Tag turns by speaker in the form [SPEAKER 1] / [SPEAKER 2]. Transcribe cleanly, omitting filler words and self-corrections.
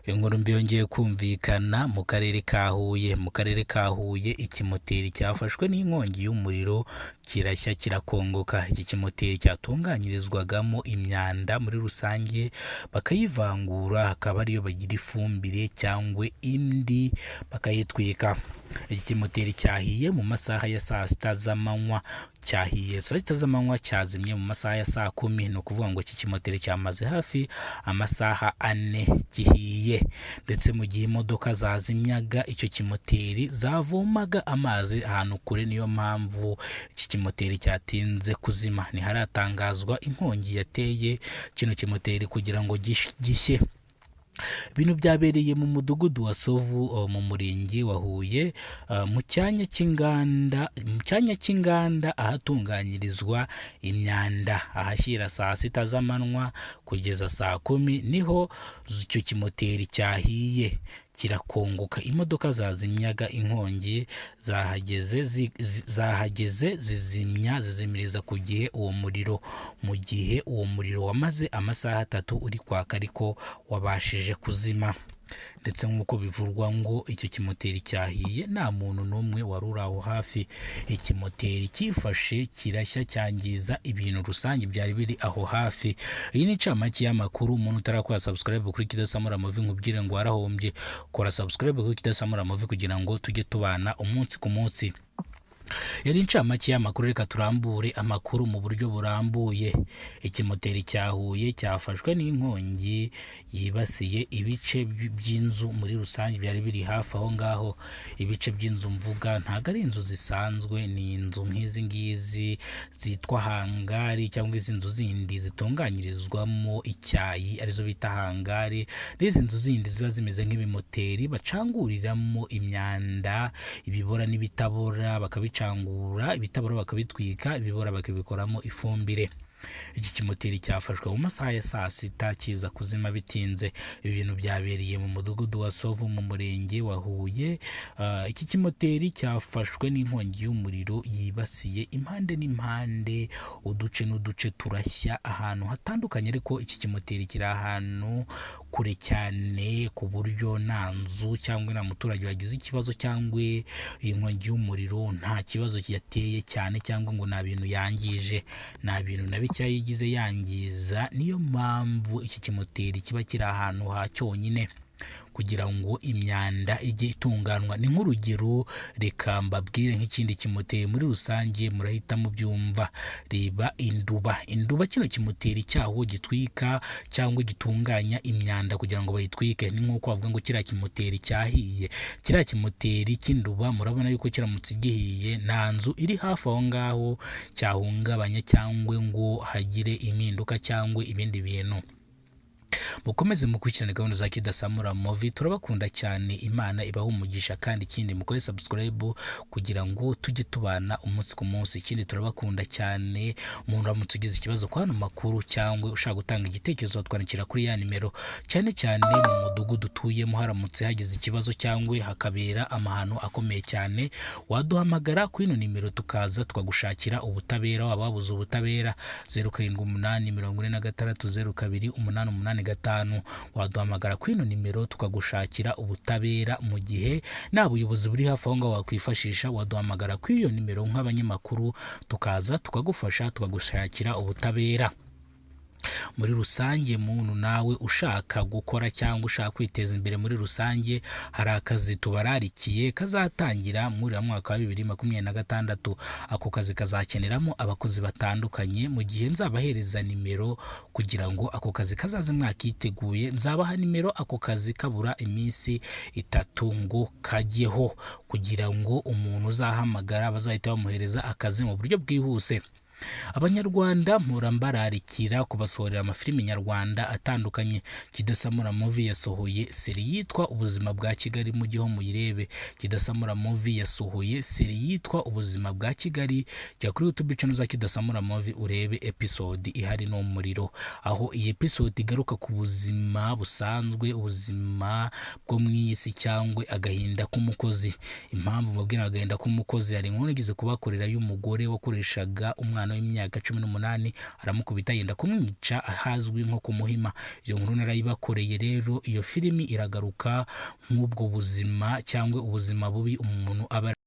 [SPEAKER 1] Inkuru mbi yongeye kumvikana mu karere ka Huye. Mu karere ka Huye ikimoteri cyafashwe n'inkongi y'umuriro kirashya kirakongoka. Iki kimoteri cyatunganyirizwagamo imyanda muri rusange bakayivangura, hakaba ariyo bagira ifumbire cyangwa indi bakayitwika. Iki kimoteri cyahiye mu masaha ya saa sita z'amanywa, cyahiye saa sita z'amanywa, cyazimye mu masaha ya saa kumi. Ni ukuvuga ngo iki kimoteri cyamaze hafi amasaha 4 gihiye, ndetse mu gihe imodoka zazimyaga icyo kimoteri zavomaga amazi ahantu kure, niyo mpamvu iki kimoteri cyatinze kuzima. Ntiharatangazwa inkongi yateye kino kimoteri kugira ngo gishye. Ibintu byabereye mu mudugudu wa Sovu mu murenge wa Huye, mu cyanya cy'inganda, mu cyanya cy'inganda ahatunganyirizwa imyanda, ahashyira saa sita z'amanywa kugeza saa kumi niho icyo kimoteri cyahiye kirakongoka. Imodoka zazimyaga inkongi zahageze zizimya, zizimiriza ku gihe uwo muriro, mu gihe uwo muriro wamaze amasaha 3 uri kwaka ariko wabashije kuzima. Ndetse nk'uko bivurwa ngo icyo kimoteri cyahiye nta muntu n'umwe wari uri aho hafi. Ikimoteri cyifashe kirashya cyangiza ibintu rusange byari biri aho hafi. Iyi ni incamake y'amakuru. Umuntu utarakora subscribe kuri Kidasamura Movie, nkubwire ngo warahombye. Kora subscribe kuri Kidasamura Movie kugira ngo tujye tubana umunsi ku munsi. Yari incamake y'amakuru, reka turambure amakuru mu buryo burambuye. Ikimoteri cya Huye cyafashwe n'inkongi yibasiye ibice by'inzu muri rusange byari biri hafi aho ngaho. Ibice by'inzu mvuga ntabwo ari inzu zisanzwe, ni inzu nk'izi ngizi zitwa hangari cyangwa izi nzu zindi zitunganyirizwamo icyayi arizo bita hangari, n'izi nzu zindi ziba zimeze nk'ibimoteri bacanguriramo imyanda, ibibora n'ibitabora bakabicangura, ibitabora bakabitwika, ibibora bakabikoramo ifumbire. Iki kimoteri cyafashwe mu masaha ya saa sita kiza kuzima bitinze. Ibi bintu byabereye mu mudugudu wa Sovu mu murenge wa Huye. Iki kimoteri cyafashwe n'inkongi y'umuriro yibasiye impande n'impande, uduce n'uduce turashya ahantu hatandukanye, ariko iki kimoteri kiri ahantu kure cyane ku buryo nta nzu cyangwa nta muturage wagize ikibazo, cyangwa iyi nkongi y'umuriro nta kibazo yateye cyane, cyangwa ngo nta bintu yangije, nta bintu na bike yigize yangiza. Niyo mpamvu iki kimoteri kiba kiri ahantu ha cyonyine kugira ngo imyanda ijye itunganywa. Ni nk'urugero, reka mbabwire nk'ikindi kimoteri muri rusange murahita mubyumva. Reba Induba. Induba kino kimoteri cyaho gitwika cyangwa gitunganya imyanda kugira ngo bayitwike. Ni nk'uko bavuga ngo kiriya kimoteri cyahiye. Kiriya kimoteri cy'Induba murabona yuko kiramutse gihiye nta nzu iri hafi aho ngaho cyahungabanya cyangwa ngo hagire impinduka cyangwa ibindi bintu. Mukomeze mukurikirane gahunda za Kidasamura Movie, turabakunda cyane, Imana ibahe umugisha. Kandi ikindi mukore subscribe kugira ngo tujye tubana umunsi ku munsi. Ikindi turabakunda cyane, umuntu uramutse ugize ikibazo kwa hano makuru cyangwa ushaka gutanga igitekerezo twandikira kuri ya nimero. Cyane cyane mu mudugudu utuyemo haramutse hagize ikibazo cyangwa hakabera amahano akomeye cyane, waduhamagara kuri ino nimero tukaza tukagushakira ubutabera. Waba wabuze ubutabera, 0 7 8 46 0 2 8 8 5, waduhamagara kuri ino nimero tukagushakira ubutabera. Mu gihe nta buyobozi buri hafi aho ngaho wakwifashisha, waduhamagara kuri iyo nimero nk'abanyamakuru tukaza tukagufasha tukagushakira ubutabera. Muri rusange muntu nawe ushaka gukora cyangwa ushaka kwiteza imbere muri rusange, hari akazi tubararikiye kazatangira muri uyu mwaka wa 2026. Ako kazi kazakeneramo abakozi batandukanye. Mu gihe nzabahereza nimero kugira ngo ako kazi kazaze mwakiteguye, nzabaha nimero ako kazi kabura iminsi 3 ngo kajyeho, kugira ngo umuntu uzahamagara bazahita bamuhereza akazi mu buryo bwihuse. Abanyarwanda mpora mbararikira kubasohorera amafilimi nyarwanda atandukanye. Kidasamura Movie yasohoye seri yitwa Ubuzima bwa Kigali, mujyeho muyirebe. Kidasamura Movie yasohoye seri yitwa Ubuzima bwa Kigali, jya kuri YouTube channel za Kidasamura Movie urebe episode ihari n'umuriro, aho iyi episode igaruka ku buzima busanzwe, ubuzima bwo mu isi cyangwa agahinda k'umukozi. Impamvu mbabwira agahinda k'umukozi, hari inkuru nigeze kubakorera y'umugore wakoreshaga umwana umwana w'imyaka 18, aramukubita yenda kumwica ahazwi nko ku Muhima. Iyo nkuru narayibakoreye. Rero iyo filimi iragaruka nk'ubwo buzima cyangwa ubuzima bubi umuntu aba.